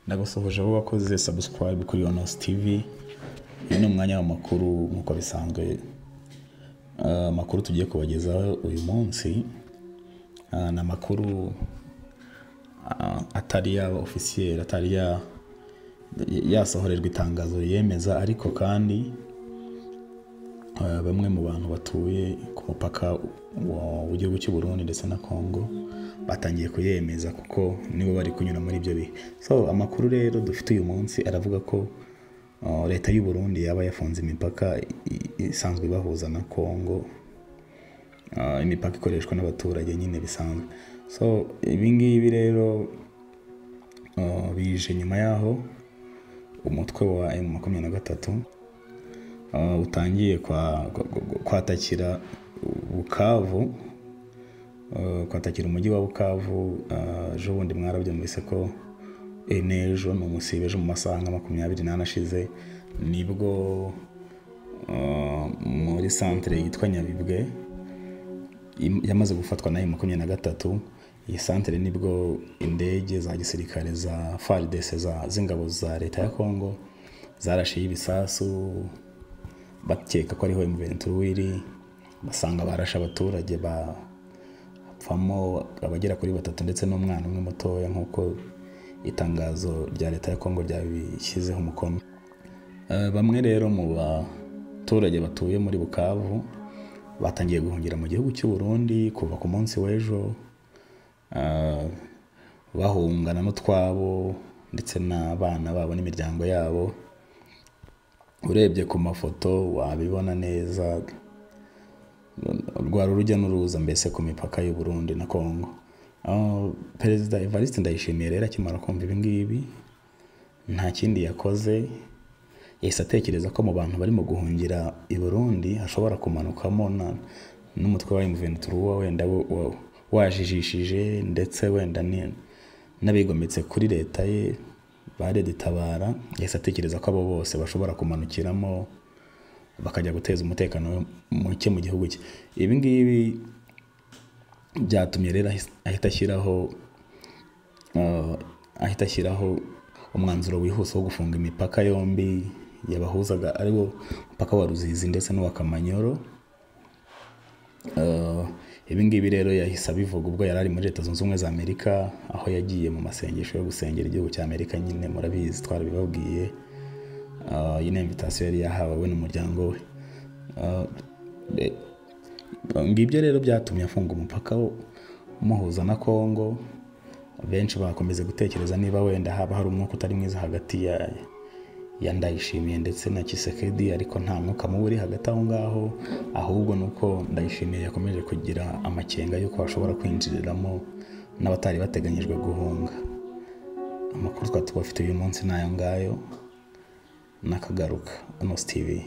Ndagusuhuje wowe wakoze subscribe kuri Onos TV. Uyu ni umwanya w'amakuru nk'uko bisanzwe. Amakuru tugiye kubagezaho uyu munsi ni amakuru atari yaba officiel, atari yasohorerwa itangazo yemeza, ariko kandi bamwe mu bantu batuye ku mupaka w'igihugu cy'u Burundi ndetse na Congo batangiye kuyemeza kuko nibo bari kunyura muri ibyo bihe. So amakuru rero dufite uyu munsi aravuga ko leta y'u Burundi yaba yafunze imipaka isanzwe ibahuza na Congo, imipaka ikoreshwa n'abaturage nyine bisanzwe. So ibi ngibi rero bije nyuma yaho umutwe wa M23 utangiye kwatakira Bukavu, kwatakira umujyi wa Bukavu. Ejo bundi mwarabyumvise ko n'ejo ni umusibe, ejo mu masaha nka 24 ashize nibwo muri centre yitwa Nyabibwe yamaze gufatwa na M23. Iyi centre nibwo indege za gisirikare za FARDC z'ingabo za leta ya Congo zarashiye ibisasu, bakeka ko ariho M23 iri, basanga barashe abaturage bapfamo abagera kuri 3 ndetse n'umwana umwe mutoya, nk'uko itangazo rya leta ya Congo ryabishyizeho umukono. Bamwe rero mu baturage batuye muri Bukavu batangiye guhungira mu gihugu cy'u Burundi kuva ku munsi w'ejo, bahungana n'utwabo ndetse n'abana babo n'imiryango yabo. Urebye ku mafoto wabibona neza, rwari urujya n'uruza mbese ku mipaka y'u Burundi na Congo. Perezida Evariste Ndayishimiye rero akimara kumva ibi ngibi nta kindi yakoze, yahise atekereza ko mu bantu barimo guhungira i Burundi hashobora kumanukamo n'umutwe wa M23 wenda wajijishije, ndetse wenda n'abigometse kuri leta ye baredetabara. Yahise atekereza ko abo bose bashobora kumanukiramo bakajya guteza umutekano muke mu gihugu cye. Ibi ngibi byatumye rero ahita ashyiraho umwanzuro wihuse wo gufunga imipaka yombi yabahuzaga, ariwo mupaka wa Ruzizi ndetse n'uwa Kamanyoro. Ibi ngibi rero yahise abivuga ubwo yari ari muri Leta Zunze Ubumwe za Amerika, aho yagiye mu masengesho yo gusengera igihugu cya Amerika. Nyine murabizi twarabibabwiye, iyi ni invitation yari yahawe we n'umuryango we. Ngibyo rero byatumye afunga umupaka umuhuza na Congo. Benshi bakomeza gutekereza niba wenda haba hari umwuka utari mwiza hagati ya Ndayishimiye ndetse na Tshisekedi, ariko nta mwuka mubi uri hagati aho ngaho, ahubwo nuko Ndayishimiye yakomeje kugira amakenga y'uko bashobora kwinjiriramo n'abatari bateganyijwe guhunga. Amakuru twari tubafite uyu munsi n'ayo ngayo, nakagaruka. Onos TV.